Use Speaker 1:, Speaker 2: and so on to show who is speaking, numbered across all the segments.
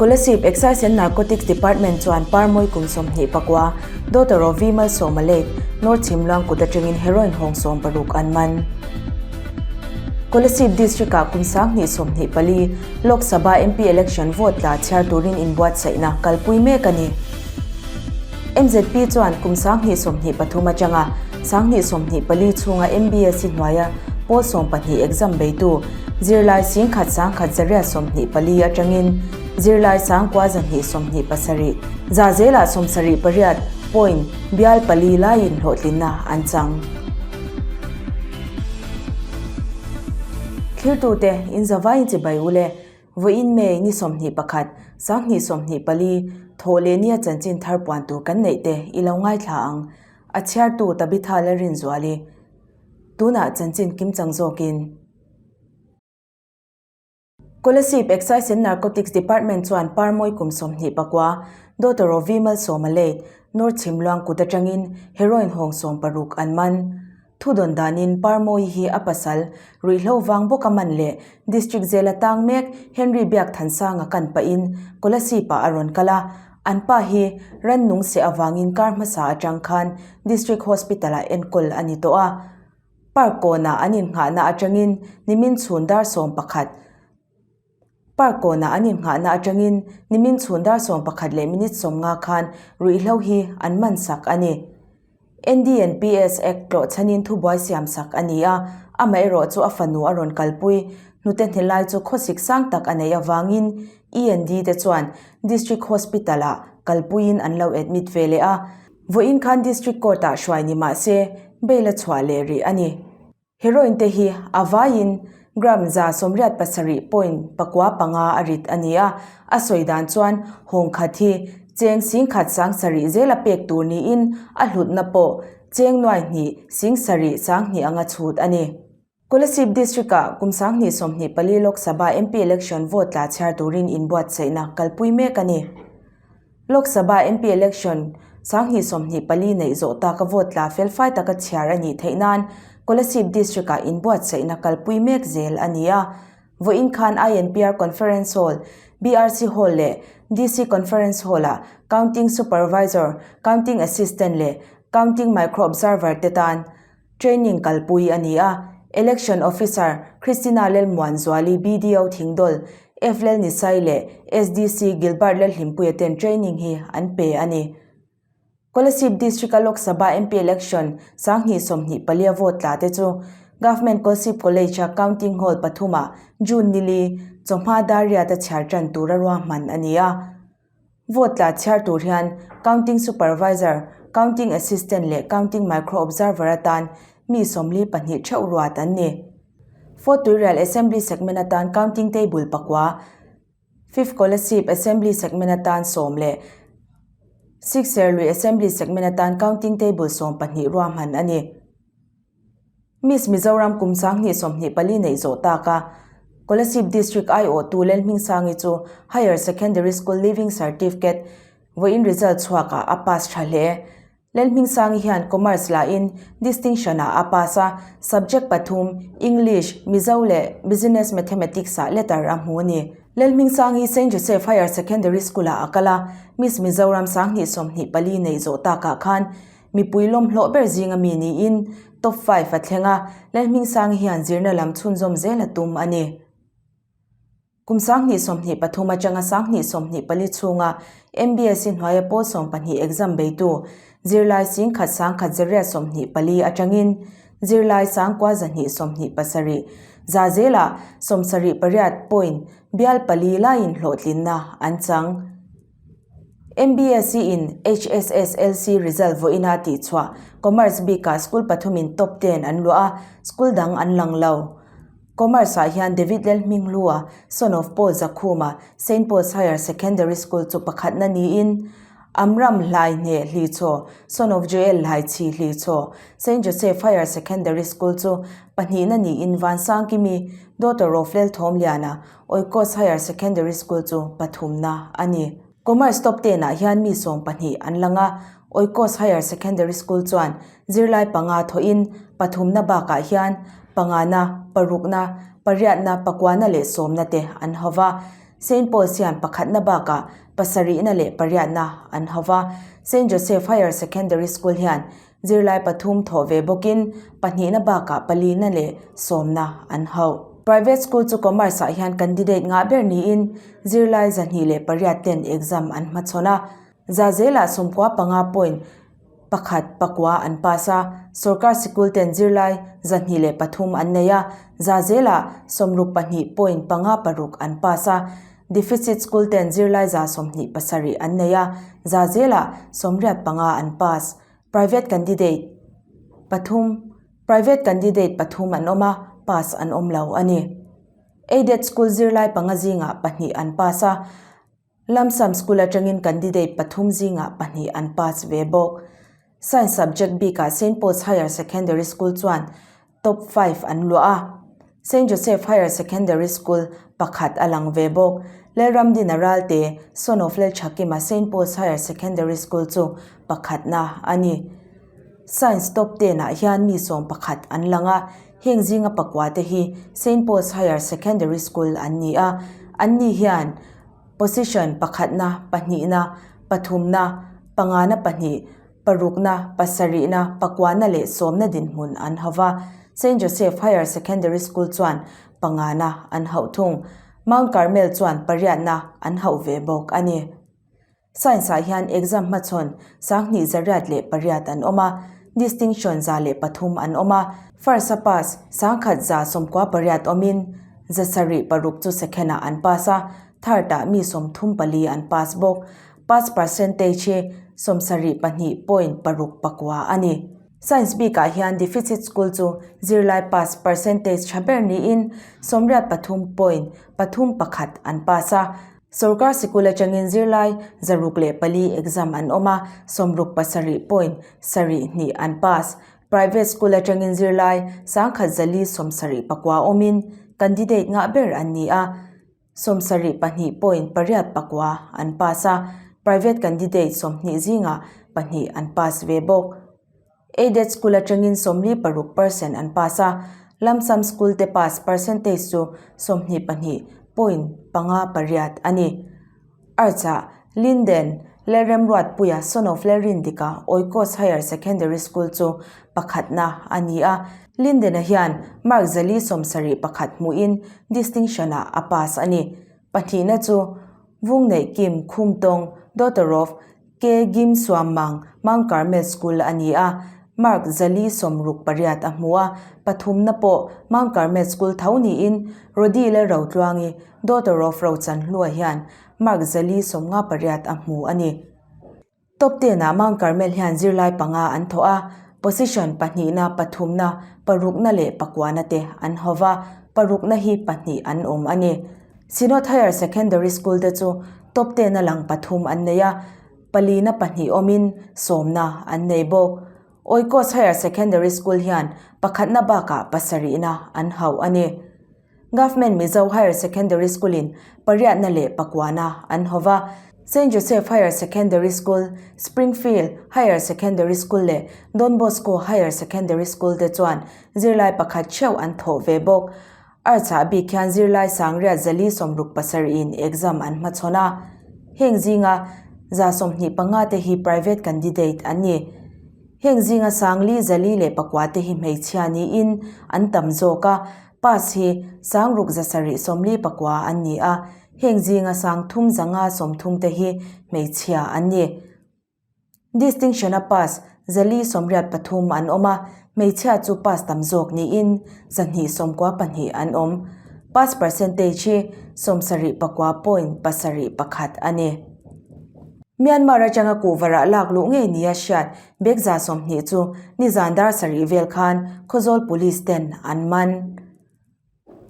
Speaker 1: Kolasib Excise and Narcotics Department chuan Parmawi kum 24, daughter of V Malsawma late, North Chhimluang kut atangin heroin hawng 60 an man. Kolasib District ah kum 2024 Lok Sabha MP election vote tla chhiar turin inbuatsaihna kalpui mek a ni. MZP chuan kum 2023 atanga 2024 chhunga MBSE hnuaia pawl 12 exam beitu zirlai 1,124 atangin zirlai 9,227 za zelah 78 point bial pali laiin hlawhtlinna an chang. Thiltute inzavaiin chibai ule Vawiin May ni 21, 2024, thawh leh nia chanchin thar puan tur kan neih te i lo ngaithla ang, a chhiartu Tabitha Lalrinzuali. Tunah chanchin kimchang zawkin. Kolasib Excise and Narcotics Department chuan Parmawi kum 24, daughter of V Malsawma late, North Chhimluang kut atangin heroin hawng 60 an man. Thudawn danin Parmawi hi a pasal, ruihhlo vang bawka man leh District Jail a tang mek Henry Biakthansanga kan pahin Kolasib-ah a rawn kal a, an pa hi rannung seh avangin kar hmasa atang khan District Hospital-ah enkawl a ni tawh a. Park kawnah an innghahna atangin nimin chhun dar 11 Park kawnah an innghahna atangin nimin chhun dar 11 leh minute 50 khan ruihhlo hi an man sak a ni. NDNPS Act tlawh chhanin thubuai siam sak a ni a, amaherawh chu a fanu a rawn kalpui. Hnute hnelai chu khawsik sang tak a neih avangin END te chuan District Hospital ah kalpuiin an lo admit ve leh a. Vawiin khan District Court ah hruai ni mah se bail a chhuah leh rih a ni. Heroin te hi a vaiin gram 187.95 a rit a ni a, a sawi dan chuan hawng khat hi cheng 10,000 sarih zela pek tur niin a hlutna pawh cheng nuai hnih sing sarih sang hnih anga chhut a ni. Kolasib District ah kum 2024 Lok Sabha MP election vote tla chhiar turin inbuatsaihna kalpui mek a ni. Lok Sabha MP election 2024 neih zawh taka vote tla felfai taka chhiar a nih theih nan Kolasib District ah inbuatsaihna kalpui mek zel a ni a. Vawiin khan INPR Conference Hall, BRC Hall leh DC Conference Hall ah Counting Supervisor, Counting Assistant leh Counting Micro Observer te tan training kalpui a ni a. Election Officer Christina Lalmuanzuali, BDO Thingdawl, F Lalnisai leh SDC Gilbert Lalhlimpuia ten training hi an pe a ni. Kolasib District-a Lok Sabha MP Election 2024 vote tla te chu Government Kolasib College-a Counting Hall pathumah June nili chawhma dar riata chhiar tan tura ruahman a ni a. Vote tla chhiar tur hian Counting Supervisor, Counting Assistant leh Counting Micro Observer atan mi 42 theuh ruat an ni. Fourth Tuirial Assembly Segment atan Counting Table pakua, Fifth Kolasib Assembly Segment atan sawm leh Sixth Serlui Assembly Segment atan Counting Table 12 ruahman a ni. Miss Mizoram kum 2024 neih zawh taka Kolasib District aiawhtu Lalhmingsangi chu Higher Secondary School Leaving Certificate vawiin result chhuakah a pass tha hle. Lalhmingsangi hian Commerce lahin Distinction ah a pass a, subject pathum English, Mizo leh Business Mathematics ah letter a hmu a ni. Lalhmingsangi Saint Joseph Higher Secondary School ah a kal a, Miss Mizoram 2024 neih zawh takah khan Mipui lawmhlawh ber zinga mi niin top five a thleng a, Lalhmingsangi hian zirna lam chhunzawm zel a tum a ni. Kum 2023 atanga 2024 chhunga MBSE hnuaia pawl 12 exam beitu zirlai 1,124 atangin zirlai 9,227 za zelah 78 point bial pali laiin hlawhtlinna an chang. MBSE in HSSLC result vawiina tih chhuah Commerce bikah school pathumin top ten an luah a, school dang an lang lo. Commerce ah hian David Lalhminghlua, son of Paul Zakhuma, Saint Paul's Higher Secondary School chu pakhatna niin Amram Hlai Hne Hlichaw, son of Joel Hlaichhi Hlichaw, Saint Joseph Higher Secondary School chu pahnihna niin Vansangkimi, daughter of Lelthawmliana, Oikos Higher Secondary School chu pathumna a ni. Commerce top ten ah hian mi 12 an lang a, Oikos Higher Secondary School chuan zirlai panga thawhin pathumna bakah hian pangana, parukna, pariatna, pakuana leh sawmna te an ho va. Saint Paul's hian pakhatna bakah pasarihna leh pariatna an hau va. Saint Joseph Higher Secondary School hian zirlai pathum thawh ve bawkin pahnihna bakah palina leh sawmna an hauh. Private school chu Commerce ah hian candidate ngah ber niin zirlai 208 ten exam an hmachhawn a. Za zelah 95 point pakhat pakua an pass a, sorkar sikul ten zirlai 203 an nei a, za zelah 62 point panga paruk an pass a, deficit school ten zirlai 27 an nei a, za zelah 85 an pass. Private candidate pathum Private candidate pathum an awm a, pass an awm lo a ni. Aided school zirlai panga zingah pahnih an pass a, Lamsam School atangin candidate pathum zingah pahnih an pass ve bawk. Science subject bikah Saint Paul's Higher Secondary School chuan top five an luah a, Saint Joseph Higher Secondary School pakhat a lang ve bawk. Lalramdina Ralte, son of Lalchhakima Saint Paul's Higher Secondary School chu pakhatna a ni. Science top ten ah hian mi sawm pakhat an lang a, heng zinga pakua te hi Saint Paul's Higher Secondary School an ni a, an ni hian position pakhatna, pahnihna, pathumna, pangana pahnih, parukna, pasarihna, pakuana leh sawmna dinhmun an hau va, Saint Joseph Higher Secondary School chuan pangana an hauh thung. Mount Carmel chuan pariatna an hauh ve bawk a ni. Science ah hian exam hmachhawn 2800 an awm a, distinction 103 an awm a, first a pass 1198 awmin 76 chu second ah an pass a, third ah mi 34 an pass bawk. Pass percentage hi 72 point paruk pakua a ni. Science bikah hian deficit school chu zirlai pass percentage tha ber niin 83 point pathum pakhat an pass a, Sorkar sikul atangin zirlai 604 exam an awm a, 67 point sarih hnih an pass. Private school atangin zirlai 1479 awmin candidate ngah ber an ni a, 72 point pariat pakua an pass a, private candidate 20 zingah pahnih an pass ve bawk. Aided school atangin 46 percent an pass a, Lamsam school te pass percentage chu 22 point panga pariat a ni. Arts ah Linden, Lalremruatpuia son of Lalrindika Oikos Higher Secondary School chu pakhatna a ni a, Linden-a hian mark 471 hmuhin distinction ah a pass a ni. Pahnihna chu Vungneih Kim Khumtawng, daughter of K Gim Suammang, Mount Carmel School a ni a, mark 468 a hmu a, pathumna pawh Mount Carmel School tho niin Rody Lalrotluangi, daughter of Rochanhlua hian mark 458 a hmu a ni. Top ten ah Mount Carmel hian zirlai panga an thawh a, position pahnihna, pathumna, parukna leh pakuana te an hau va, parukna hi pahnih an awm a ni. Synod Higher Secondary School te chu top ten a lang pathum an nei a, palina pahnih awmin sawmna an nei bawk. Oikos Higher Secondary School hian pakhatna bakah pasarihna an hauh a ni. Government Mizo Higher Secondary School in pariatna leh pakuana an hau va, Saint Joseph Higher Secondary School, Springfield Higher Secondary School leh Don Bosco Higher Secondary School te chuan zirlai pakhat theuh an thawh ve bawk. Arts ah bik hian zirlai sangriat 467 in exam an hmachhawn a, heng zinga 25 te hi private candidate an ni. Heng zinga sangli zali leh pakua te hi hmeichhia niin an tam zawk a, pass hi sangruk zasarih sawmli pakua an ni a, heng zinga sang thum zanga sawmthum te hi hmeichhia an ni. Distinction a pass 483 an awm a, hmeichhia chu pass tam zawk niin 292 an awm. Pass percentage hi 74 point pasarih pakhat a ni. Myanmar atanga kuhvarah lak luh ngei nia hriat bag 20 chu nizan dar sarih vel khan Khawzawl Police ten an man.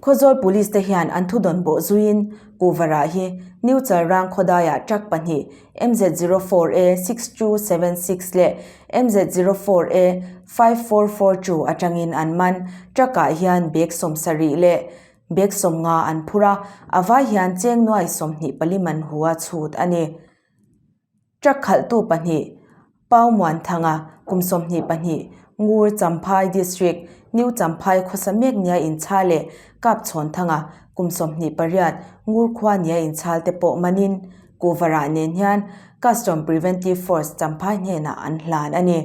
Speaker 1: Khawzawl Police te hian an thudawn bawh zuiin kuhvarah hi New Chalrang khawdaiah truck pahnih MZ zero four A six two seven six leh MZ zero four A five four four two atangin an man. Truck ah hian bag 70 leh bag 50 an phur a, a vai hian cheng nuai 24 man hu a chhut a ni. Truck khalhtu pahnih Pau Muanthanga kum 22 Ngur Champhai District New Champhai khawsa mek nia inchha leh Kap Chhawnthanga kum 28 ngur khua nia inchhal te pawh manin kuhva rah nen hian Custom Preventive Force Champhai hnenah an hlan a ni.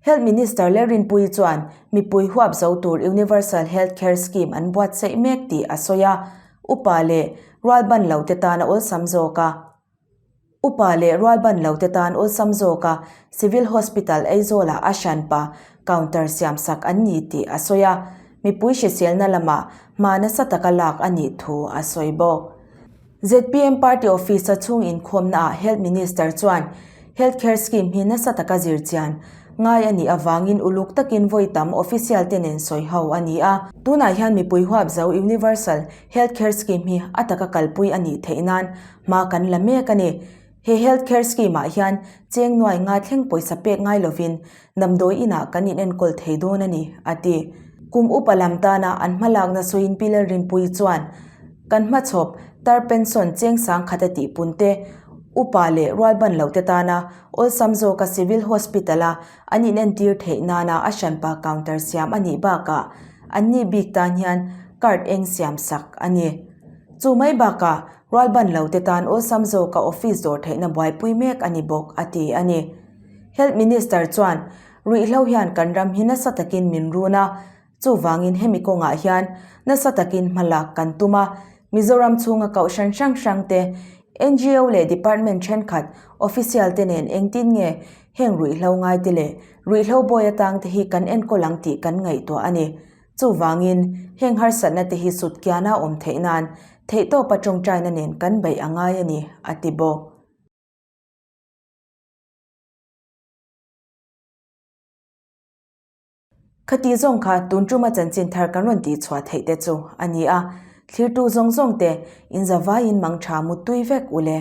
Speaker 1: Health Minister Lalrinpuii chuan mipui huap zo tur Universal Health Care Scheme an buatsaih mek tih a sawi a, upa leh rualban lo te tan a awlsam zawk a. Upa leh rualban lo te tan awlsam zawk a Civil Hospital Aizawlah a hranpa counter siamsak an ni tih a sawi a, mipui hriselna lamah hma nasa taka lak a nih thu a sawi bawk. Zpm Party Office-a chhung inkhawmnaah Health Minister chuan Health Care Scheme hi nasa taka zir chian ngai a nih avangin uluk takin vawi tam official te nen sawi ho a ni a. Tunah hian mipui huap zo Universal Health Care Scheme hi a taka kalpui a nih theih nan hma kan la mek a ni. He Health Care Scheme-ah hian cheng nuai nga thleng pawisa pek ngai lovin damdawi inah kan inenkawl thei dawn a ni, a ti. Kum upa lam tana an hmalakna sawiin Pi Lalrinpuii chuan, Kan hmachhawp tar pension cheng sangkhat a tihpun te, upa leh rualban lote tana awlsam zawka Civil Hospital-a an inentir theih nana a hranpa counter siam a nih bakah anni bik tan hian card eng siam sak a ni. Chu mai bakah rualban lote tan awlsam zawka office dawr theihna buaipui mek a ni bawk, a ti a ni. Health Minister chuan ruihhlo hian kan ram hi nasa takin min run a, chuvangin hemi kawngah hian nasa takin hmalak kan tum a, Mizoram chhunga kohhran hrang hrang te, ngo leh department thenkhat official te nen engtin nge heng ruihhlo ngai te leh ruihhlo bawi atang te hi kan enkawl ang tih kan ngaihtuah a ni. Chuvangin heng harsatna te hi sutkiana awm theih nan theihtawpa tawngtaina nen kan beih a ngai a ni, a ti bawk. Khati zawng kha tun tuma chanchin thar kan rawn tih chhuah theih te chu a ni a, thlirtu zawng zawng te in zavaiin mang tha muttui vek u le.